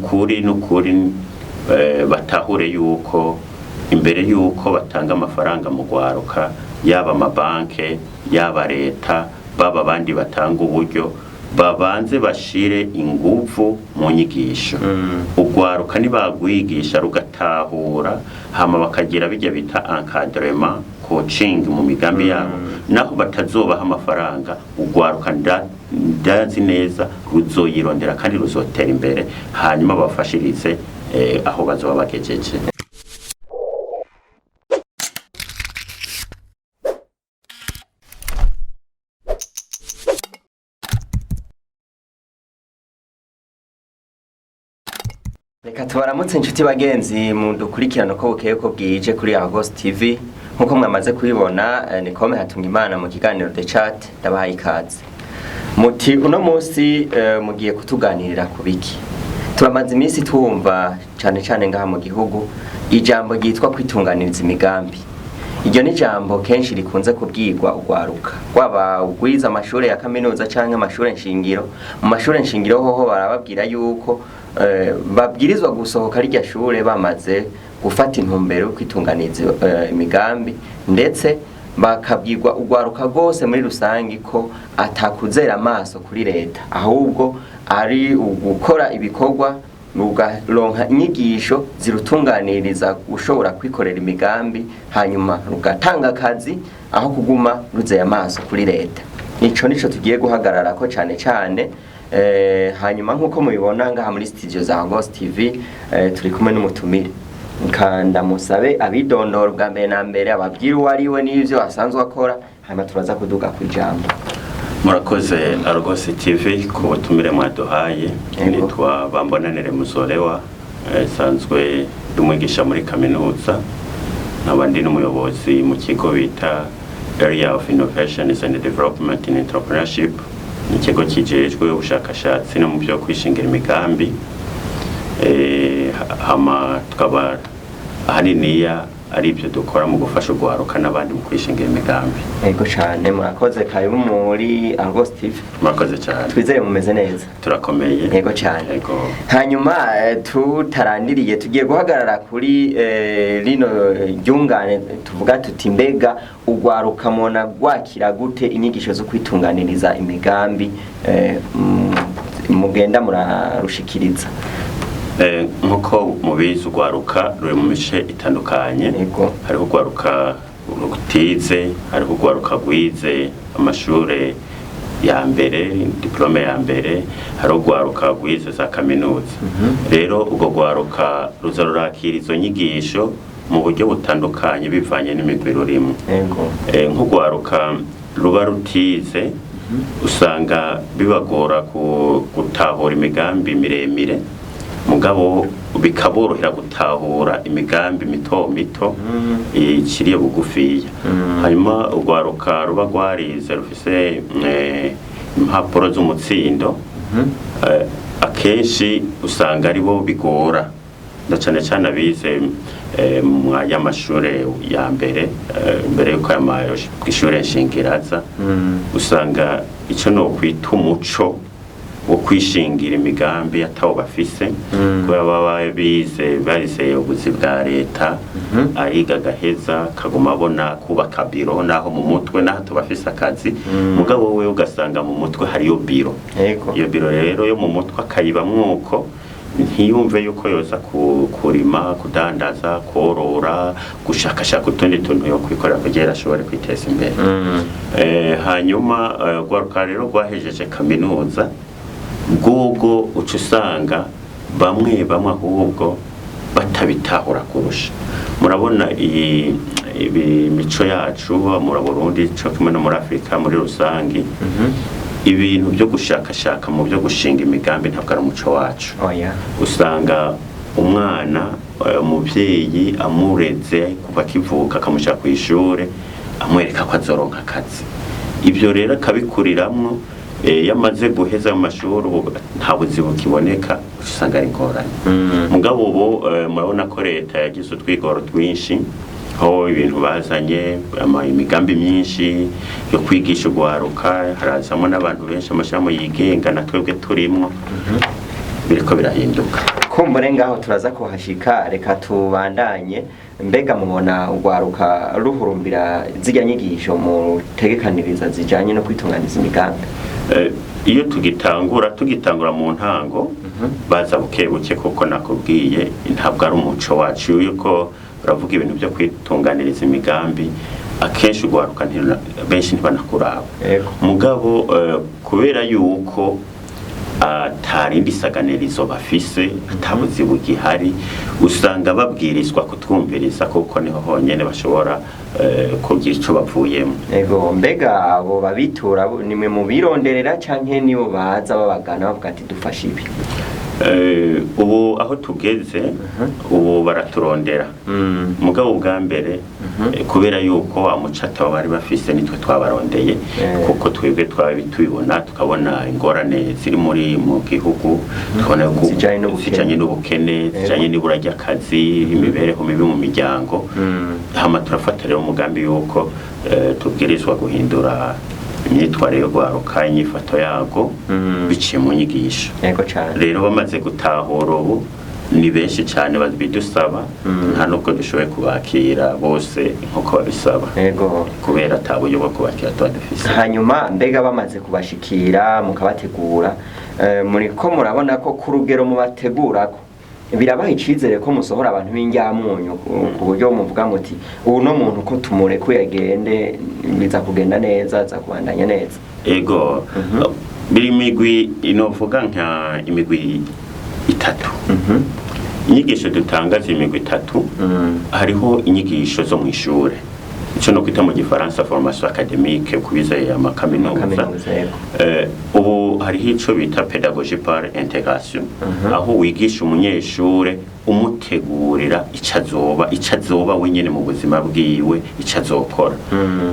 Nukuri nukuri, batahure yuko imbere yuko batanga amafaranga mu gwaruka, yaba amabanke, yaba leta, baba abandi batanga uburyo, babanze bashire inguvu mu nyigisho. Ugwaruka nibagwigisha rugatahura, hama bakagira bijya bita encadrement, coaching mu migambi yabo, naho batazobaha amafaranga, ugwaruka ndazi neza ruzoyirondera kandi ruzotera imbere, hanyuma bafashirize aho bazoba bagejeje. Reka tubaramutse, inshuti bagenzi mu dukurikirana uko bukeye ko bwije kuri Argos TV. Nkuko mwamaze kubibona, ni Kome Hatunga Imana mu kiganiro The Chat. Ndabahaye ikaze. Muti uno munsi mugiye kutuganirira ku biki? Turamaze iminsi twumva cane cane ngaha mu gihugu ijambo ryitwa kwitunganiriza imigambi. Iryo ni ijambo kenshi rikunze kubwirwa ugwaruka, waba ugwiza amashure ya kaminuza canke amashure nshingiro. Mu mashure nshingiro hoho barababwira yuko babwirizwa gusohoka rirya shure bamaze gufata intumbero yo kwitunganiriza imigambi, ndetse bakabwirwa ugwaruka rwose muri rusangi ko atakuzera amaso kuri leta, ahubwo ari ugukora ibikorwa, rugaronka inyigisho zirutunganiriza gushobora kwikorera imigambi, hanyuma rugatanga akazi aho kuguma ruzeye amaso kuri leta. Ico nico tugiye guhagararako cane cane. Hanyuma nk'uko mubibona ngaha muri studio za Argos TV, turi kumwe n'umutumire. Ndamusabe abidondora bwa mbere na mbere, ababwire uwo ari we n'ivyo asanzwe akora, hanyuma turaza kuduga ku ijambo. Murakoze, Argos TV, ku butumire mwaduhaye. Yego. Nitwa Bambonanire Muzorewa, nsanzwe ndi umwigisha muri kaminuza, nkaba ndi n'umuyobozi mu kigo bita Area of Innovations and Development in Entrepreneurship. Ni ikigo kijejwe ubushakashatsi no mu byo kwishingira imigambi. Hama tukaba ahaniniya ari ibyo dukora mu gufasha urwaruka n'abandi mu kwishingira imigambi. Yego cane, murakoze. Karibu muri Argos TV. Murakoze cyane. Twizere mumeze neza. Turakomeye. Yego cane. Yego. Hanyuma tutarandiriye, tugiye guhagarara kuri rino ryungane. Tuvuga tuti mbega ugwaruka mubona rwakira gute inyigisho zo kwitunganiriza imigambi mugenda murarushikiriza? Nkuko mubizi, urwaruka ruri mu mice itandukanye. Hariho urwaruka rutize, hariho urwaruka rwize amashure ya mbere, diplôme ya mbere, hariho urwaruka rwize za kaminuza. Rero urwo rwaruka ruza rurakira izo nyigisho mu buryo butandukanye bivanye n'imigwi rurimo. Nk'urwaruka ruba rutize usanga bibagora gutahura imigambi miremire, mugabo bikaborohera gutahura imigambi mito mito ikiriye bugufiya. Hanyuma urwaruka ruba rwarize, rufise impapuro z'umutsindo, akenshi usanga aribo bigora, na cane cane abize mu y'amashure ya mbere, mbere yuko aya ishure nshingiro aza. Usanga ico nokwita umuco wo kwishingira imigambi atawo bafise, kubera baba bize, barizeye ubuzi bwa leta. Ariga agaheza kaguma abona kubaka biro, naho mu mutwe naho tubafise akazi, mugabo we ugasanga mu mutwe hariyo biro. Iyo biro rero yo mu mutwe akayibamwo uko, ntiyumve yuko yoza kurima, kudandaza, korora, gushakashaka utundi tuntu yo kwikorera kugira ashobore kwiteza imbere. Hanyuma rwaruka rero rwahejeje kaminuza bw'ubwo, uca usanga bamwe bamwe ahubwo batabitahura kurusha. Murabona iyi ibi mico yacu muri Burundi co kimwe no muri Afurika muri rusangi, ibintu byo gushakashaka mu byo gushinga imigambi ntabwo ari umuco wacu. Oya. Usanga umwana, umuvyeyi amureze kuva akivuka, akamushyira ku ishure, amwereka ko azoronka akazi. Ibyo rero akabikuriramwo. Iyo amaze guheza mu mashuri, ubu nta buzi bukiboneka, usanga ari ingorane. Mugabo ubu murabona ko leta yagize utwigoro twinshi, aho ibintu bazanye imigambi myinshi yo kwigisha urwaruka, harazamo n'abantu benshi, amashirahamwe yigenga, na twebwe turimwo, biriko birahinduka. Kumbure ngaho turaza kuhashika, reka tubandanye. Mbega mubona urwaruka ruhurumbira zirya nyigisho mutegekaniriza zijanye no kwitunganiza imigambi? Iyo tugitangura mu ntango baza buke buke, kuko nakubwiye ntabwo ari umuco wacu yuko uravuga ibintu byo kwitunganiriza imigambi, akenshi urwaruka benshi ntibanakuraba. Mugabo kubera yuko atarindi saganirizo bafise, atabuzi bugihari, usanga babwirizwa kutwumviriza kuko niho honyene bashobora kugira ico bavuyemo. Ego, mbega abo babitura nimwe mubironderera canke nibo baza babagana bavuga ati dufashe ibi? Ubu aho tugeze ubu baraturondera. Mugabo ubwa mbere, kubera yuko wa muco bari bafise, nitwe twabarondeye, kuko twebwe twaba tubibona, tukabona ingorane ziri muri mu gihugu, tukabona yuko Zijanye n'ubukene. Zijanye n'ubukene, zijanye n'ibura ry'akazi, imibereho mibi mu miryango. Hama turafata rero umugambi yuko tubwirizwa guhindura imyitwarire yo gwaruka, inyifato yago, biciye mu nyigisho. Yego cane. Rero bamaze gutahura ubu ni benshi cyane babidusaba, nta nubwo dushoboye kubakira bose nk'uko babisaba, kubera ata buryo bwo kubakira tuba dufise. Hanyuma mbega bamaze kubashikira mukabategura, muriko murabona ko ku rugero mubategurako birabaha icizere ko musohora abantu b'indyamunyu, ku buryo muvuga muti ubu no muntu ko tumurekuye agende biza kugenda neza, aza kubandanya neza? Ego, biri imigwi, inovuga nka imigwi itatu. Inyigisho dutanga ziri imigwi itatu. Hariho inyigisho zo mu ishure, icyo no kwita mu gifaransa formation académique kubizeye amakaminuza. Kaminuza, yego. Ubu hariho ico bita pédagogie par intégration, aho wigisha umunyeshure umutegurira ico azoba wenyene mu buzima bwiwe, ico azokora.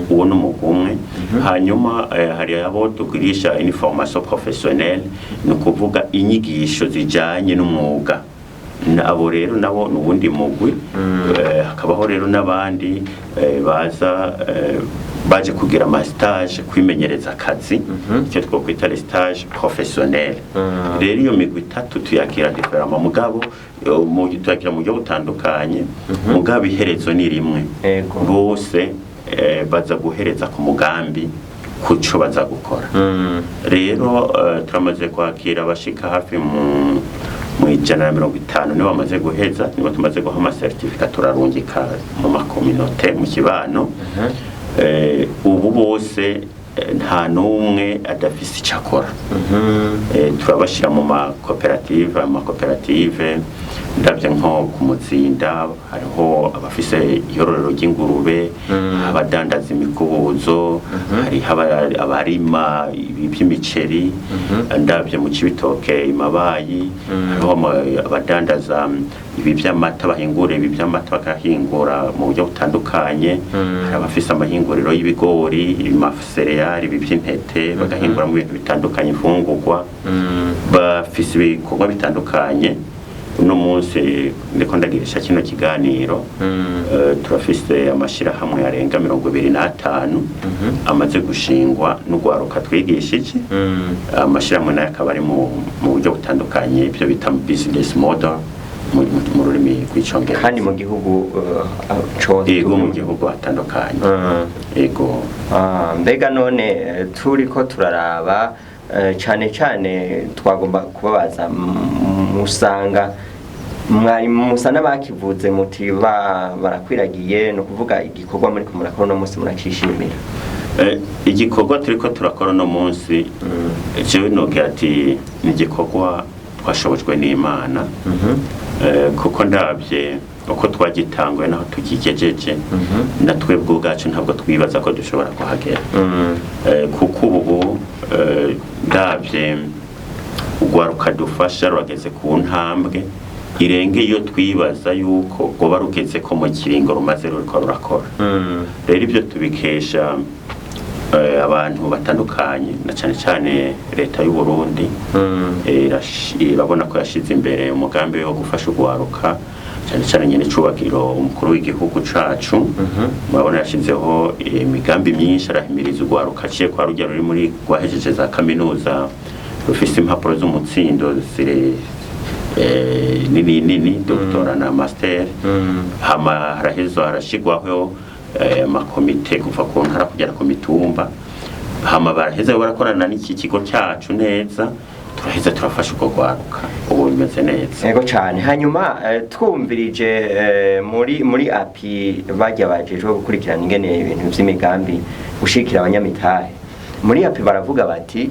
Uwo ni umugwi umwe. Hanyuma hari abo tugirisha une formation professionnelle, ni ukuvuga inyigisho zijanye n'umwuga. Abo rero nabo ni uwundi mugwi. Hakabaho rero n'abandi baza baje kugira ama stage, kwimenyereza akazi, icyo twokwita les stage professionnel. Rero iyo migwi itatu tuyakira différemment, mugabo tuyakira mu buryo butandukanye, mugabo iherezo ni rimwe. Bose baza guhereza ku mugambi, kuco baza gukora. Rero turamaze kwakira abashika hafi mu 150, nibo bamaze guheza, nibo tumaze guha ama certificat, turarungika mu ma communautés, mu kibano. Ubu bose nta n'umwe adafise icyo akora. Turabashyira mu makoperative. Amakoperative ndabye nko ku Muzinda hariho abafise iyororero ry'ingurube, abadandaza imikubuzo, hariho abarima ibi by'imiceri. Ndabye mu Cibitoke imabayi hariho abadandaza ibi by'amata, bahingura ibi by'amata, bakahingura mu buryo butandukanye. Hari abafise amahinguriro y'ibigori, ama céréales, ibi by'intete, bagahingura mu bintu bitandukanye, imfungurwa. Bafise ibikorwa bitandukanye. Uno munsi ndiko ndagirisha kino kiganiro, turafise amashirahamwe arenga 25 amaze gushingwa n'urwaruka twigishije. Amashirahamwe nayo akaba ari mu buryo butandukanye, ibyo bita business model mu rurimi rw'icongereza. Kandi mu gihugu cose? Yego, mu gihugu hatandukanye. Yego. Ah, mbega none turiko turaraba cane cane twagomba kubabaza, musanga mwari musa n'abakivuze muti barakwiragiye, ni ukuvuga igikorwa muri ko murakora uno munsi muracishimira? Igikorwa turiko turakora uno munsi, jewe nogira ati ni igikorwa twashobojwe n'Imana, kuko ndabye uko twagitanguye naho tukigejeje, na twebwe ubwacu ntabwo twibaza ko dushobora kuhagera. Kuko ubu ndabye urwaruka dufasha rurageze ku ntambwe irenge iyo twibaza yuko rwoba rugeze ko mu kiringo rumaze ruriko rurakora. Rero ibyo tubikesha abantu batandukanye, na cyane cyane leta y'u Burundi. Irabona ko yashize imbere umugambi wo gufasha urwaruka, cyane cyane nyine icubakiro umukuru w'igihugu cacu. Murabona yashizeho imigambi myinshi, arahimiriza urwaruka aciye kwa rujya ruri muri rwahejeje za kaminuza, rufise impapuro z'umutsindo zire nini nini, doctorat na master. Hama harahezwa harashigwaho amakomite kuva ku ntara kugera ku mitumba. Hama baraheza barakorana n'iki kigo cyacu neza, turaheza turafasha urwo rwaruka, ubu bimeze neza. Ego cyane. Hanyuma twumvirije muri API bajya bajejwe gukurikirana ingene ibintu by'imigambi gushikira abanyamitahe muri API, baravuga bati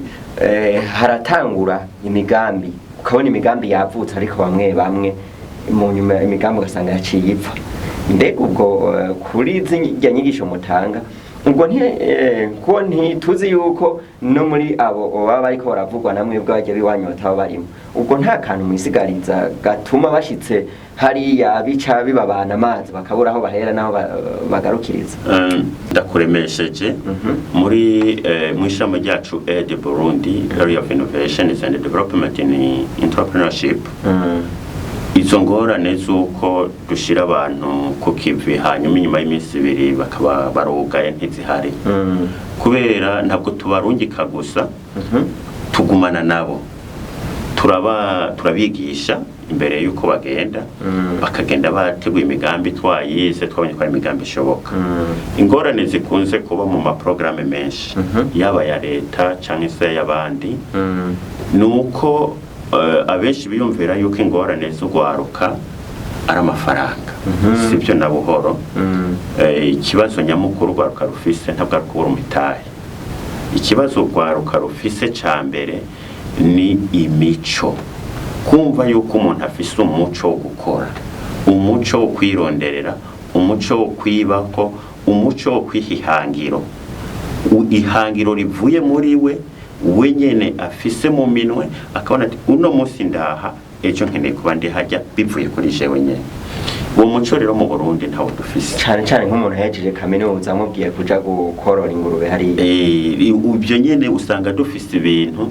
haratangura imigambi, ukabona imigambi yavutse, ariko bamwe bamwe mu nyuma imigambi ugasanga yaciye ipfa. Mbega ubwo kuri zirya nyigisho mutanga, ubwo nti ko ntituzi yuko no muri abo baba bariko baravugwa namwe bwo bajya biwanyu bataba barimo, ubwo nta kantu mwisigariza gatuma bashitse hariya bica bibabana amazi, bakabura aho bahera n'aho bagarukiriza? Ndakuremesheje, muri mu ishami ryacu AIDE Burundi, Area of Innovation and Development in Entrepreneurship, izo ngorane z'uko dushira abantu ku kivi hanyuma inyuma y'iminsi 2 bakaba barugaye ntizihari, kubera ntabwo tubarungika gusa, tugumana nabo, turaba turabigisha imbere y'uko bagenda, bakagenda bateguye imigambi twayize, twabonye ko ari imigambi ishoboka. Ingorane zikunze kuba mu maporogaramu menshi, yaba aya leta cyangwa se ay'abandi, ni uko abenshi biyumvira yuko ingorane z'urwaruka ari amafaranga. Sibyo na buhoro. Ikibazo nyamukuru urwaruka rufise ntabwo ari ukubura umutahe. Ikibazo urwaruka rufise ca mbere ni imico, kumva yuko umuntu afise umuco wo gukora, umuco wo kwironderera, umuco wo kwibako, umuco wo kwiha ihangiro. Ihangiro rivuye muri we wenyene afise mu minwe, akabona ati uno munsi ndaha, ejo nkeneye kuba ndi hajya, bivuye kuri jewe nyene. Uwo muco rero mu Burundi ntawo dufise. Cane cane nk'umuntu yahejeje kaminuza amubwiye kuja gukorora ingurube hariya. Ibyo nyene usanga dufise ibintu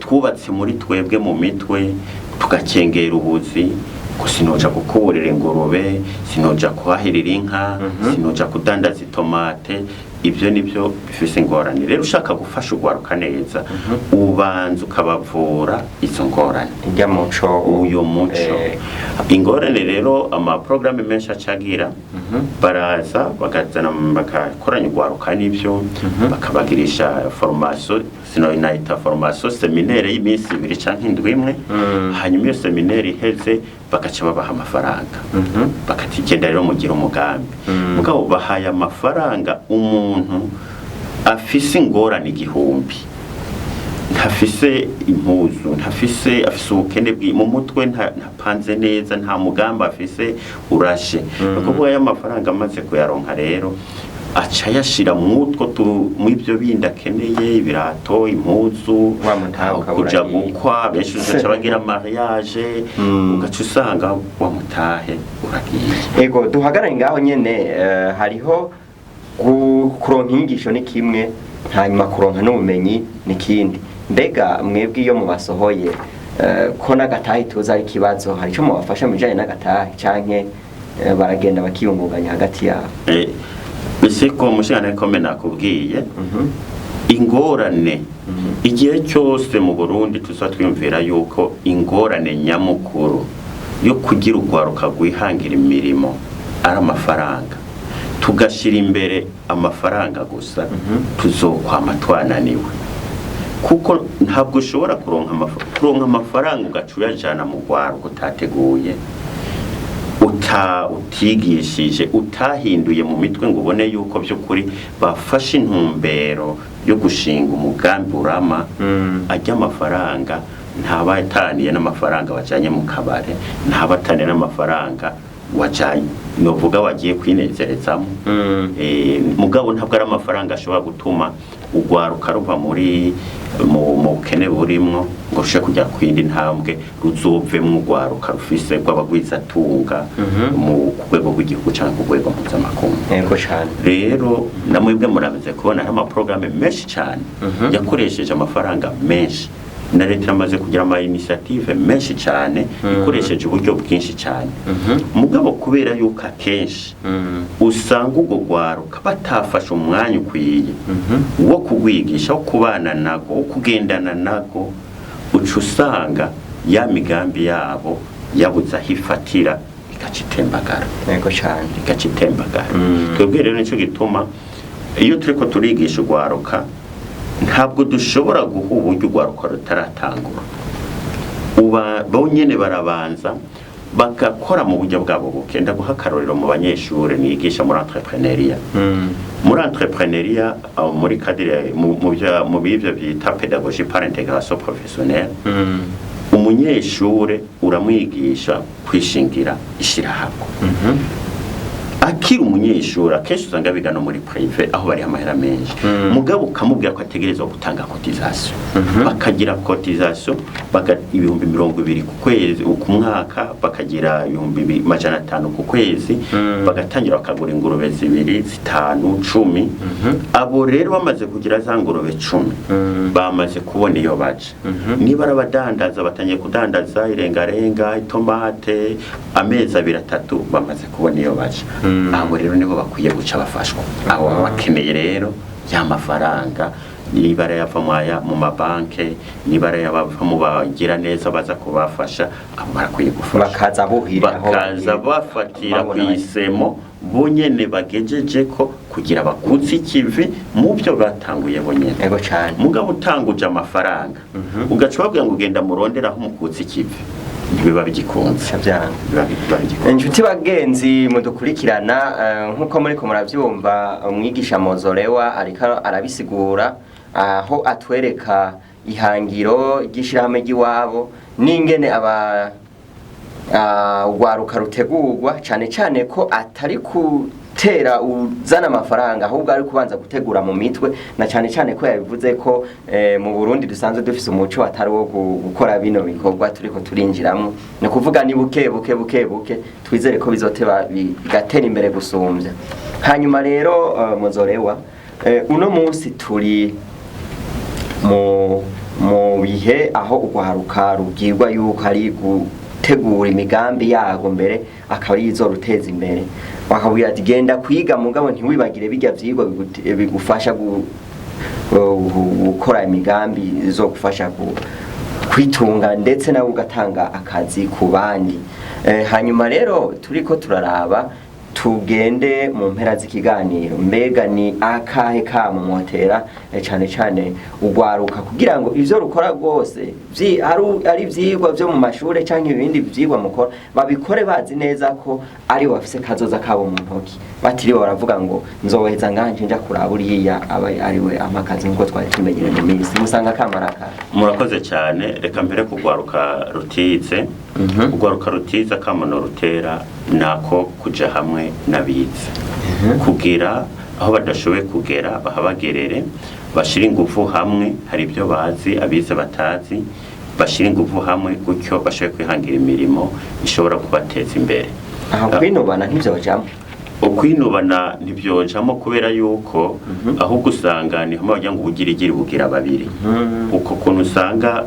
twubatse muri twebwe mu mitwe, tugakengera ubuzi ngo sinoja gukuburira ingurube, sinoja kuhahirira inka, sinoja kudandaza itomate. Ibyo nibyo bifise ingorane. Rero ushaka gufasha urwaruka neza, ubanza ukabavura izo ngorane. Irya muco. Uyo muco. Ingorane rero amaporogaramu menshi acagira, baraza bagazana bagakoranya urwaruka n'ibyo, bakabagirisha formation, sinayita formation, séminaire y'iminsi 2 canke indwi imwe. Hanyuma iyo séminaire iheze, bagaca babaha amafaranga, bakati genda rero mugira umugambi. Mugabo bahaye amafaranga umuntu afise ingorane igihumbi, ntafise impuzu, ntafise, afise ubukene bwi mu mutwe, ntapanze neza, nta mugambi afise urashe. Ni ukuvuga ayo mafaranga amaze kuyaronka rero, aca yashira mwutwo mw'ibyo bindi akeneye, ibirato, impuzu, Wa mutahe ukabura kuja agiye. gukwa, benshi ugaca bagira mariage, ugaca usanga wa mutahe uragiye. Ego, duhagarare ngaho nyene. Hariho kuronka inyigisho ni kimwe, hanyuma kuronka n'ubumenyi ni kindi. Mbega mwebwe iyo mubasohoye, ko n'agatahe tuzi ari ikibazo, hari ico mubafasha mu bijanye n'agatahe, canke baragenda bakiyungunganya hagati yabo? Siko mushikana kome nakubwiye, ingorane igihe cyose mu Burundi tuza twiyumvira yuko ingorane nyamukuru yo kugira urwaruka rwihangira imirimo ari amafaranga, tugashyira imbere amafaranga gusa, tuzokwama twananiwe, kuko ntabwo ushobora kuronka amafaranga ugaca uyajana mu rwaruka utateguye, utigishije, utahinduye mu mitwe ngo ubone yuko by'ukuri bafashe intumbero yo gushinga umugambi urama. Ajya amafaranga ntaba ataniye n'amafaranga wajanye mu kabare, ntaba ataniye n'amafaranga wajanye novuga wagiye kwinezerezamo. Mugabo ntabwo ari amafaranga ashobora gutuma urwaruka ruva muri mu bukene burimwo ngo rushobore kujya ku yindi ntambwe, ruzovemwo urwaruka rufise rw'abagwizatunga mu ku rwego rw'igihugu cyangwa ku rwego mpuzamakungu. Yego cyane. Rero namwebwe murabize kubona hari amaporogaramu menshi cyane yakoresheje amafaranga menshi, na leta iramaze kugira ama initiative menshi cyane ikoresheje uburyo bwinshi cyane. Mugabo kubera yuko akenshi usanga urwo rwaruka batafashe umwanya ukwiye wo kugwigisha, wo kubana nago, wo kugendana nago, uca usanga Ya migambi yabo yabuze aho ifatira, igaca itembagara. Yego cyane. Igaca itembagara. Twebwe rero nicyo gituma iyo turiko turigisha urwaruka, ntabwo dushobora guha uburyo urwaruka rutaratangura. Uba bonyene barabanza bagakora mu buryo bwabo buke. Ndaguha akarorero mu banyeshure nigisha muri entrepreneuriat. Muri entrepreneuriat, muri cadre mu bivyo vyita pédagogie par intégration professionnelle, umunyeshure uramwigisha kwishingira ishirahamwe akiri umunyeshuri. Akenshi usanga biga no muri privé aho bari amahera menshi, mugabo ukamubwira ko ategerezwa gutanga cotisation, bakagira cotisation 20,000 ku kwezi, ku mwaka bakagira 500,000 ku kwezi, bagatangira bakagura ingurube zibiri, zitanu, 10. Abo rero bamaze kugira za ngurube 10, bamaze kubona iyo baja. Niba ari abadandaza, batangiye kudandaza irengarenga, itomate, amezi abiri, atatu bamaze kubona iyo baja. Abo rero nibo bakwiye guca bafashwa. Abo baba bakeneye rero ya mafaranga, niba arayava mu mabanke, niba arayava mu bagira neza baza kubafasha, abo barakwiye gufasha. Bakaza buhirira aho bakaza bagiye. Bafatira ku Babona isemo bonyene bagejeje ko kugira bakutse ikivi mu byo batanguye bonyene. Yego cyane. Mugabo utanguje amafaranga, ugaca ubabwira ngo ugenda murondera aho mukutse ikivi, ntibiba bigikunze. Vyanga. Biba bigikunze. Inshuti bagenzi mudukurikirana, nk'uko muriko muravyumva, umwigisha Mozorewa ariko arabisigura aho atwereka ihangiro ry'ishirahamwe ry'iwabo n'ingene aba urwaruka rutegurwa, cane cane ko atari gutera uzana amafaranga, ahubwo ari kubanza gutegura mu mitwe, na cane cane ko yabivuze ko mu Burundi dusanzwe dufise umuco atari wo gukora bino bikorwa turiko turinjiramwo. Ni ukuvuga ni buke buke buke buke, twizere ko bizoteba bigatera imbere gusumbya. Hanyuma rero, Muzorewa, uno munsi turi mu bihe aho urwaruka rubwirwa yuko ari gutegura imigambi yago mbere akaba ari izoruteza imbere, bakabwira ati genda kwiga mugabo ntiwibagire bijya vyigwa bigufasha gukora imigambi izogufasha kwitunga, ndetse nawe ugatanga akazi ku bandi. Hanyuma rero turiko turaraba tugende mu mpera z'ikiganiro, mbega ni akahe kamo mwotera cane cane urwaruka kugira ngo ivyo rukora rwose ari ivyigwa vyo mu mashure canke ibindi vyigwa mukora, babikore bazi neza ko ari bo bafise kazoza kabo mu ntoki, batiriwe baravuga ngo nzoheza nganje nja kuraba uriya aba ariwe amakazi, nkuko twari tumenyereye mu minsi musanga kamara kahe? Murakoze cyane. Reka mbere kugwaruka rutize. Urwaruka rutize, akamono rutera nako kuja hamwe n'abize kugira aho badashoboye kugera bahabagerere, bashire ingufu hamwe. Hari ibyo bazi abize batazi, bashire ingufu hamwe gutyo bashobore kwihangira imirimo ishobora kubateza imbere. Aho kwinubana ntivyojamwo? Ukwinubana ntibyojamo, kubera yuko ahubwo usanga ni hamwe bagira ngo ubugirigiri bugira babiri. Uko kuntu usanga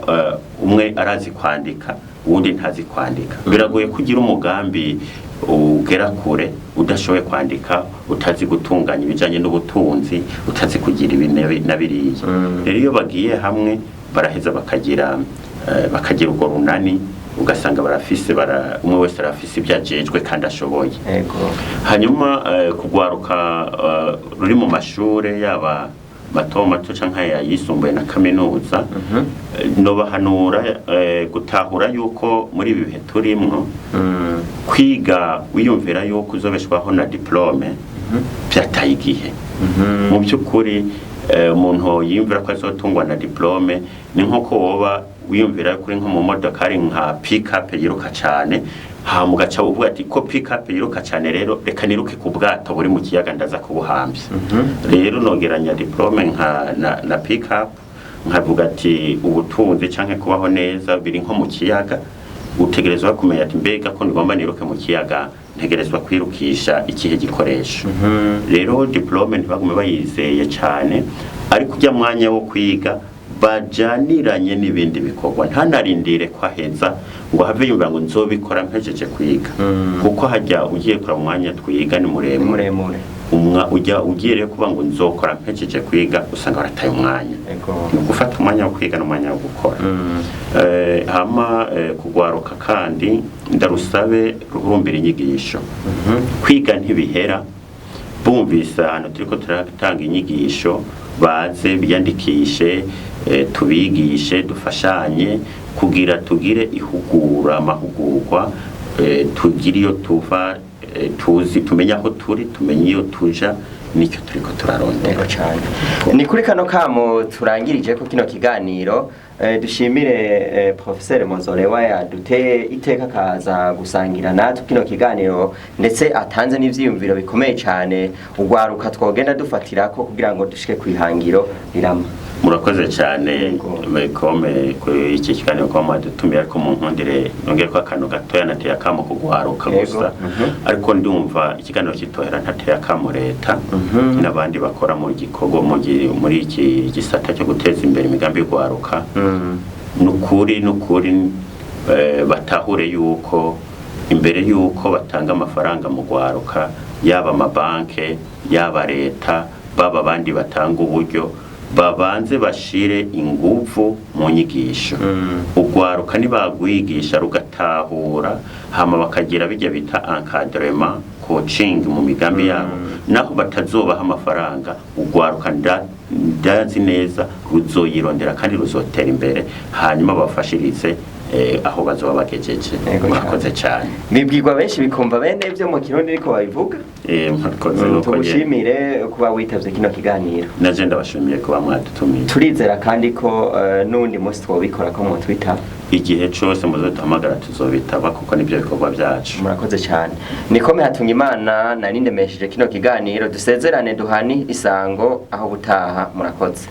umwe arazi kwandika, uwundi ntazi kwandika, biragoye kugira umugambi ugera kure udashoboye kwandika, utazi gutunganya ibijyanye n'ubutunzi, utazi kugira ibi na biriya. Rero iyo bagiye hamwe baraheza bakagira urwo runani, ugasanga barafise umwe wese arafise ibyo ajejwe kandi ashoboye. Hanyuma kugwaruka ruri mu mashure, yaba mato mato canke ayisumbuye na kaminuza, nobahanura gutahura yuko muri ibi bihe turimwo, kwiga wiyumvira yuko uzobeshwaho na diplôme byataye igihe. Mu by'ukuri, umuntu yiyumvira ko azotungwa na diplôme ni nk'uko woba wiyumvira ko uri nko mu modokari nka pick-up yiruka cyane, hama ugaca uvuga ati ko pick-up yiruka cyane, rero reka niruke ku bwato buri mu kiyaga, ndaza kubuhambya. Rero nogeranya diplôme nka na pick-up, nkavuga ati ubutunzi canke kubaho neza biri nko mu kiyaga. Utegerezwa kumenya ati mbega ko ngomba niruke mu kiyaga, ntegerezwa kwirukisha ikihe gikoresho? Rero diplôme ntibagume bayizeye cyane, ariko ujya mwanya wo kwiga bajaniranye n'ibindi bikorwa, ntanarindire ko aheza ngo have yumva ngo nzobikora mpejeje kwiga, kuko hajya ugiye kura umwanya twiga ni muremure. Muremure. Ujya ugiye rero kuba ngo nzokora mpejeje kwiga, usanga warataye umwanya. Ni ugufata umwanya wo kwiga n'umwanya wo gukora. Hama kugwaruka kandi ndarusabe ruhurumbira inyigisho. Kwiga ntibihera. Bumvise ahantu turiko turatanga inyigisho, baze biyandikishe, tubigishe, dufashanye kugira tugire ihugura, amahugurwa, tugire iyo tuva, tuzi, tumenye aho turi, tumenye iyo tuja nicyo turiko turarondera. Yego cyane. Ni kuri kano kamo turangirije ko kino kiganiro. Dushimire Professeur Mozorewa yaduteye iteka akaza gusangira natwe kino kiganiro, ndetse atanze n'ivyiyumviro bikomeye cyane ugwaruka twogenda dufatirako kugira ngo dushike kwihangiro rirama. Murakoze cyane. Yego. Kome kuri iki kiganiro kuba mwadutumiye, ariko mu nkundire nongere ko akantu gatoya nateye akamo kugwaruka gusa. Ariko ndumva ikiganiro kitohera ntateye akamo leta n'abandi bakora mu gikorwa muri iki gisata cyo guteza imbere imigambi y'ugwaruka. Nukuri nukuri, batahure yuko imbere yuko batanga amafaranga mu gwaruka, yaba amabanke, yaba leta, baba abandi batanga uburyo, babanze bashire inguvu mu nyigisho. Ugwaruka nibagwigisha rugatahura, hama bakagira bijya bita encadrement, coaching mu migambi yabo, naho batazobaha amafaranga, ugwaruka ndazi neza ruzoyirondera kandi ruzotera imbere, hanyuma bafashirize aho bazoba bagejeje. Yego. Murakoze cyane. Bibwirwa benshi bikumva bene byo mu Kirundi ariko babivuga. Murakoze. Nuko nyene. Tugushimire kuba witavye kino kiganiro. Naje ndabashimiye kuba mwadutumiye. Turizera kandi ko n'uwundi munsi twobikora ko mwotwitaba. Igihe cose muzoduhamagara tuzobitaba, kuko nibyo bikorwa byacu. Murakoze cyane. Nikome hatunga Imana nari ndemesheje kino kiganiro. Dusezerane, duhani isango aho gutaha. Murakoze.